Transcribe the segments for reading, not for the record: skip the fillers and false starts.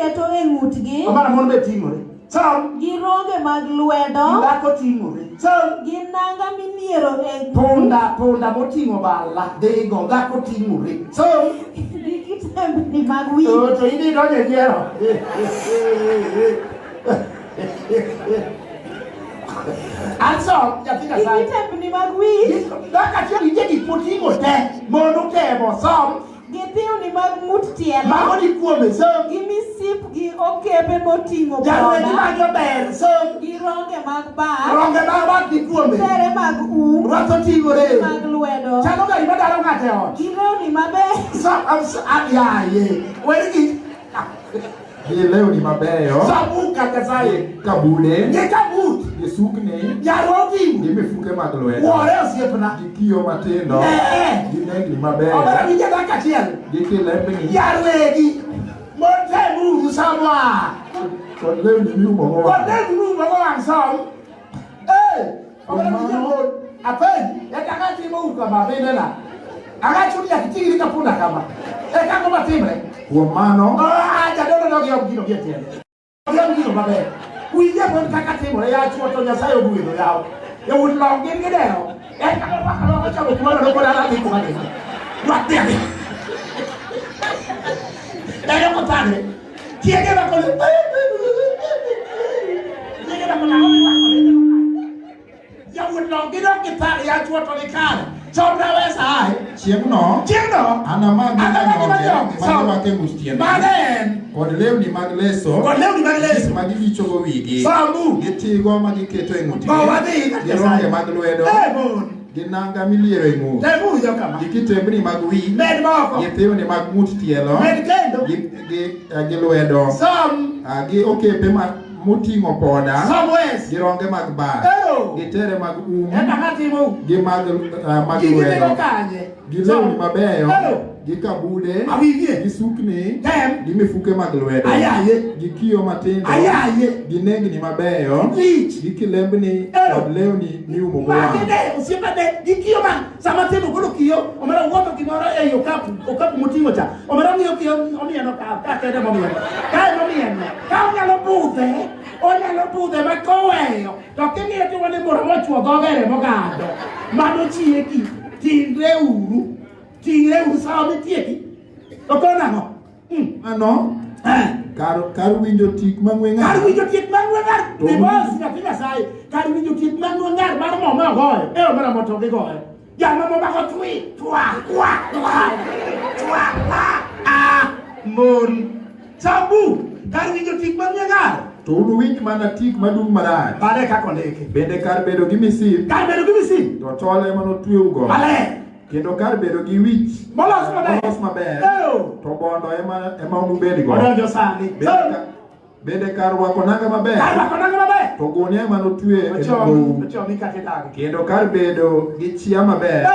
giketo e ng'utgi. Omara mon be ting'ore. Som. Gi ronge mag lwedo. Dhako ting'ore. Som. Gi nanga miniero e Punda, punda moting'o bala dhigo, dhako ting'ore. Som. Gi kitembni mag wich. To idhi donjo e nyiero. An som, nyathi Gi Nyasaye. kitembni mag wich. Dhako achiel nitie gik moting'o te, mon otemo, som. Gi thiwni mag ng'ut tielo. Mago ni kuome, som. Gi misip gi okepe moting'o Jalweny poda. manyo ber, som. Gi ronge mag bat. Ronge mag bat ni kuome. Tere mag um. Rwath oting'ore. Mag lwedo. Chalo gari madaro ng'ato e ot. Gi lewni maber. Som, yaye. Weri gi. Gi lewni mabeyo. Sabu kata Nyasaye. Kabude. Gi kabut. Gi sukni. Nyarwa oting'o. Gi mifuke mag lwedo. Wuore osiepna. Gi kiyo matindo. Gi nengni mabeyo. Omera winje dhako achiel. Gi kilembni. Yarwegi. Mon temuru samwa. Kod lewni miumogo Kod wang'. lewni miumogo wang' som. Omera winje mon. Apenji. Eka katimo uru kama bende na. Agacho ni nyaka iting'ri ka punda kama. Eka ang'o matimre? Kuom mano. Jadolo nogi ok gino gi e tiende. Ogi gino maber. Winje mon kaka timore ya chuo to Nyasaye ogwedho yawo. Yawuot long gin gidewo. Eka orwako alwaka chomo kuma nono kod adhi kuma dhi. Rwak dhi adhi. En ok othagre. Chiege rwako le. Chiege rwako nang'o mirwako le. Yawuot long gin ok githagre ya chuo to nikare. Chomna wesa ae. Chieng'no. Chieng'no. Anamagi Anamagi manyonge manyonge. ma girwako e ng'ut tiendgi. Mano en. Kod lewni mag leso. Kod lewni mag leso. Ma giwichogo wigi. Sambu. Gi tigo ma giketo e ng'utgi. Go wadhi Gi ronge mag lwedo. Mon. Gi nanga miliero e ng'ut. Temuru jokama. Gi kitembni mag wich. Med moko. Gi thiwni mag ng'ut tielo. Med kendo. Gi lwedo. Som. Gi okepe moting'o poda. Som wes. Gi ronge mag bat. Gi tere mag um. Eka katimo. Gi mag Gigi lwedo. dhigo kanye? Gi lewni mabeyo. Gi kabude. Awinjie. Gi sukni. Tem. Gi mifuke mag lwedo. Ayaye. Gi kiyo matindo. Ayaye. Gi nengni mabeyo. Lich. Gi kilembni kod lewni miumogo wang'. Magi ne osiepa ne gi kiyo ma sama timo golo kiyo omera wuotho gimoro ei okapu moting'o cha omera ng'iyo kiyo omieno ka kende momieno ka emomieno ka onyalo budhe ma koweyo to king'iyo to wane moro mochuo dhoge remo gado mano chieki tingre uru sama mitieki to kono ang'o? Mano kar winjo tik mang'we ng'ar. Kar winjo tik mang'we ng'ar. Divorce nyathi Nyasaye. Kar winjo tik mang'we ng'ar mar mo ma ogoyo. Omera moto gigoyo. Jama momako twi twa kwa twa twa a a mon. Sambu kar winjo tik mang'we ng'ar. To unuwinj mana tik madung' marach. Mane kaka ondiki. Bende kar bedo gi misip. Kar bedo gi misip. To tol ema notweugo. Maler. Kendo kar bedo gi wich molos maber. To bondo ema unubedgo. Odonjo sani. Bende kar rwako nanga maber. Kar rwako nanga maber. To gunia ema notwe e dhou. Ochomi kata idagi. Kendo kar bedo gi chia maber.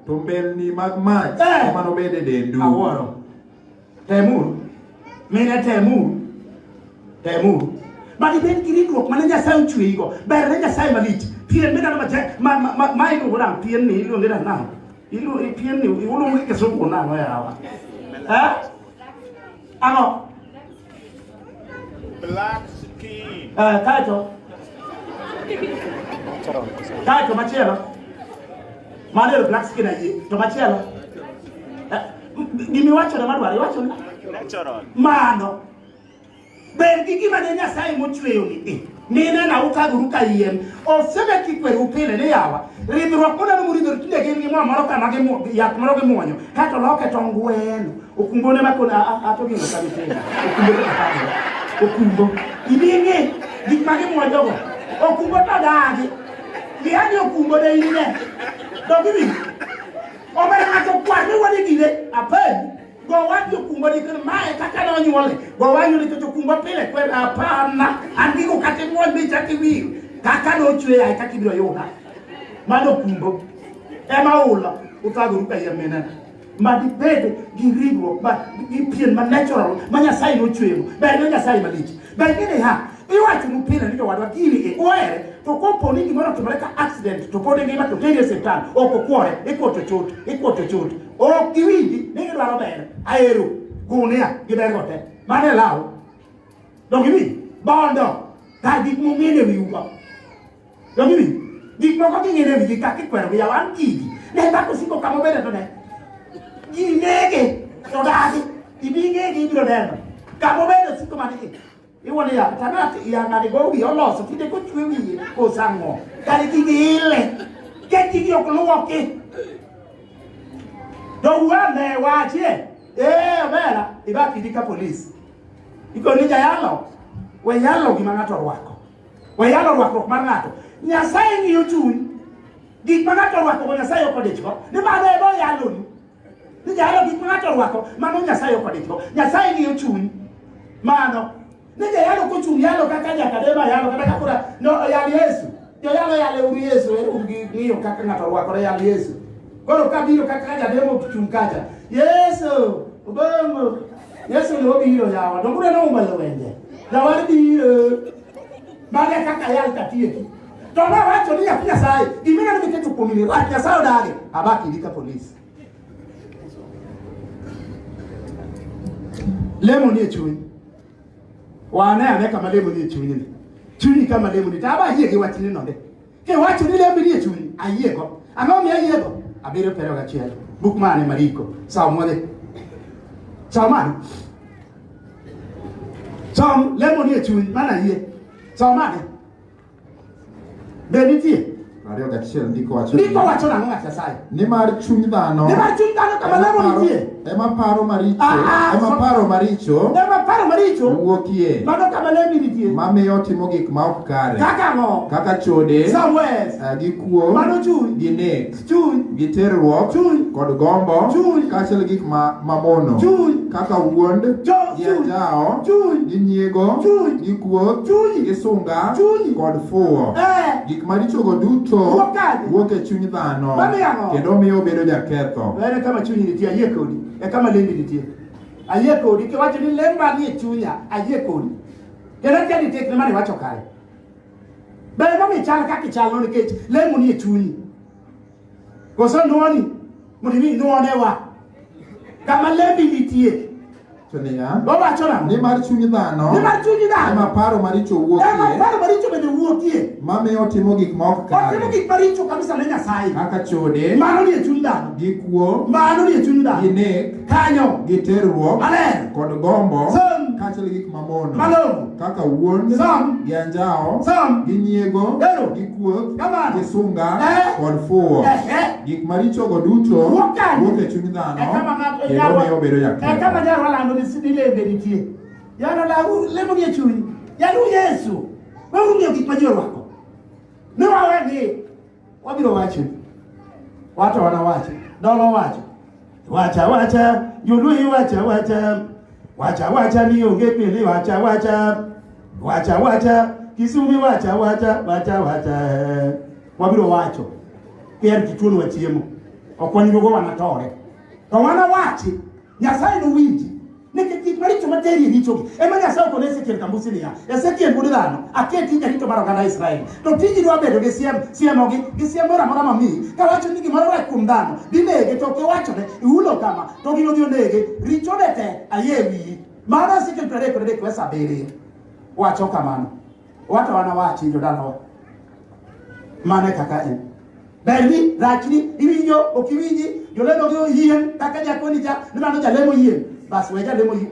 To mbelni mag mach ema nobed e dendu. Awuoro. Temuru. Mine temuru. Temuru. Magi bed gi ringruok mane Nyasaye ochweyigo. Ber ne Nyasaye malich. Pien mineno ma iluongo nang'o? Pien ni iluonge nang'o? Pien ni iluongo gi kisungu nang'o yawa? Ang'o? Black skin. Kaeto. Kaeto machielo. Mano ero black skin ayie. To machielo. Gimiwachono madwaro iwachone? Natural. Mano. Ber gi gima ne Nyasaye mochweyo ni. Mine na uthagoru ka yien. Osebe kikweru pile ni yawa. Ridhruok moneno muridhore tinde gin gi mo moro kama gi yath moro gimuonyo. Kato loke to ngweno. Okumbo ne makone ato gino ka gitimo. Okumbo to kaka. Okumbo. Ibing'i gik ma gimuonyogo. Okumbo to dagi. Liani okumbo ne in ne. Dog iwinjo. Omera ng'ato kwar miwuone gire. Apenji. Go wach okumbo nikech mae kaka nonyuole. Go wach nikech okumbo pile kwer apana. An gigo kata imuony michak iwir. Kaka nochweya e kaka ibiro yuda. Mano okumbo. Ema ulo. Uthagoru ka yien mineno. Ma dibed gi ringruok ma gi pien ma natural ma Nyasaye nochweyo. Ber ne Nyasaye malich. Ber ni ha. Iwachonu pile ni jowadwa gini e uhere to kopo ni gimoro otimore ka accident to pod ngima to teri e osiptal ok okwore ikuoto chot ikuoto chot ok giwinji ni gidwaro ber aero gunia gi bergo te mano e law Donge iwinjo? Bondo kar gik mong'ene wiugo. Donge iwinjo? Gik moko king'ene wigi kaka ikwero gi yawa an gigi. Ne dhako siko kama obede to ne. Ji nege to dagi. Ibi ng'egi ibiro neno. Kama obedo siko mana i. Iwuono ya tanat ya ng'ani go wiye oloso tinde kochwe wiye koso ang'o. Kare gigi ile. Ke gigi ok luoki. To wuane wachie. Eh, omera, ibaki gi ka polis. Ikoni jayalo, we yalo gima ng'ato orwako. We yalo rwakruok mar ng'ato. Nyasaye ng'iyo chuny. Gik ma ng'ato orwako go Nyasaye ok odichgo. Ni mano ema oyaloni. Ni jayalo gik ma ng'ato orwako, mano Nyasaye ok odichgo. Nyasaye ng'iyo chuny. Mano. Ni jayalo kochung' yalo kaka jakadema yalo kata kakura no yal Yesu. Joyalo yale uru Yesu, ere uru gi ng'iyo kaka ng'ato orwakore yal Yesu. Koro kabiro kaka jademo ochung' kacha. Yesu, Obongo. Yesu ne obiro yawa. Donge uneno umba lwenje. Jawar biro. Mano e kaka yal katieki. To nowacho ni nyathi Nyasaye, gima ineno miketo kuomi ni rach, Nyasaye odagi. Abaki gi ka polis. Lemo ni e chuny. Wane ane kama lemo ni e chuny ni. Chunyi kama lemo ni. To aba ayie gi wachni nonde. Kiwacho ni lemo ni e chuny, ayiego. Ang'o miyo ayiego? 7:21. Buk mane Mariko? Som wadhi. Som mane? Som lemo ni e chuny, mano ayie. Som mane? Be nitie? 21 ndiko wacho Ndiko wacho nang'o ng'at Nyasaye? Nimar chuny dhano Nimar chuny dhano kama ema lemo paro- nitie. ema paro maricho Ah, ah, ema so- paro maricho Ema paro maricho wuokie mano kama lembi nitie. mamiyo otimo gik ma ok kare Kaka ang'o? kaka chode Somewhere. gi kuo Mano chuny. gi nek Chuny. gi terruok Chuny. kod gombo Chuny. kaachiel gi gik mamono Chuny. kaka wuond gi Chuny. anjawo Chuny. gi nyiego Chuny. gi kuoth Chuny. gi sunga Chuny. kod fuwo Gik marichogo duto Wuok kanye? wuok e chuny dhano Mamiyo ang'o? kendo miyo obedo jaketho. En e kama chunyi nitie, ayie kodi. E kama lembi nitie. Ayie kodi, kiwacho ni lemba nie chunya, ayie kodi. Kendo akia ni tekne mane iwacho kare. Ber momiyo ichal kaka ichalno nikech lemo nie chunyi. Koso nuoni, mondo imi nuonewa. Kama lembi nitie. To niya, Owacho nang'o? nimar chuny dhano Nimar chuny dhano ema paro maricho ema wuokie paro maricho bende wuokie. mamiyo otimo gik ma ok Otimo kare gik maricho kabisa ne Nyasaye. kaka chode Mano nie chuny dhano. gi kuo Mano nie chuny gi dhano. nek Kanyo. gi terruok Maler. kod gombo Som. kaachiel gi gik mamono Malong'o. kaka wuond Som. gi anjawo Som. gi nyiego Ero. gi kuoth Kamano. gi sunga kod fuwo Ehe. gik marichogo duto Wuok kanye? wuok e chuny dhano E kama ng'ato kendo nyarwa- miyo obedo E kama jaketho nyarwa lando ni ni lembe nitie. Yano lawu lemo nie chuny. Yalu Yesu. Weuru ng'iyo gik ma ji orwako. Ne wawe ni wabiro wacho. Wato wanawacho. Dolo wacho. Wacha wacha, joluo wacha wacha. Wacha wacha ni onge pili wacha wacha. Wacha wacha, Kisumu wacha wacha, wacha wacha. Wabiro wacho. Kier kituon wachiemo. Ok wanyuogo wanatore. To wanawachi, Nyasaye nowinji. Nikech gik maricho materi e richogi. Ema Nyasaye okone Ezekiel Kambusi niya, Ezekiel wuod dhano, aketi jarito mar oganda Israel. To tiji dwa bedo gi siem, siemogi, gi siem moro amora mamiyi. Kawacho ni gimoro rach kuom dhano, dinege to ok iwachone, ihulo kama, to gino odhi onege, richone te ayie wiyi. Mano Ezekiel 33 verse 7 wacho kamano. Wato wanawachi jodalawa. Mano e kaka en. Berni, rachni, iwinjo, ok iwinji, jolemo gi oyiem, kaka jakoni cha, ni mano jalemo yiem. Bas we jalemo yiem.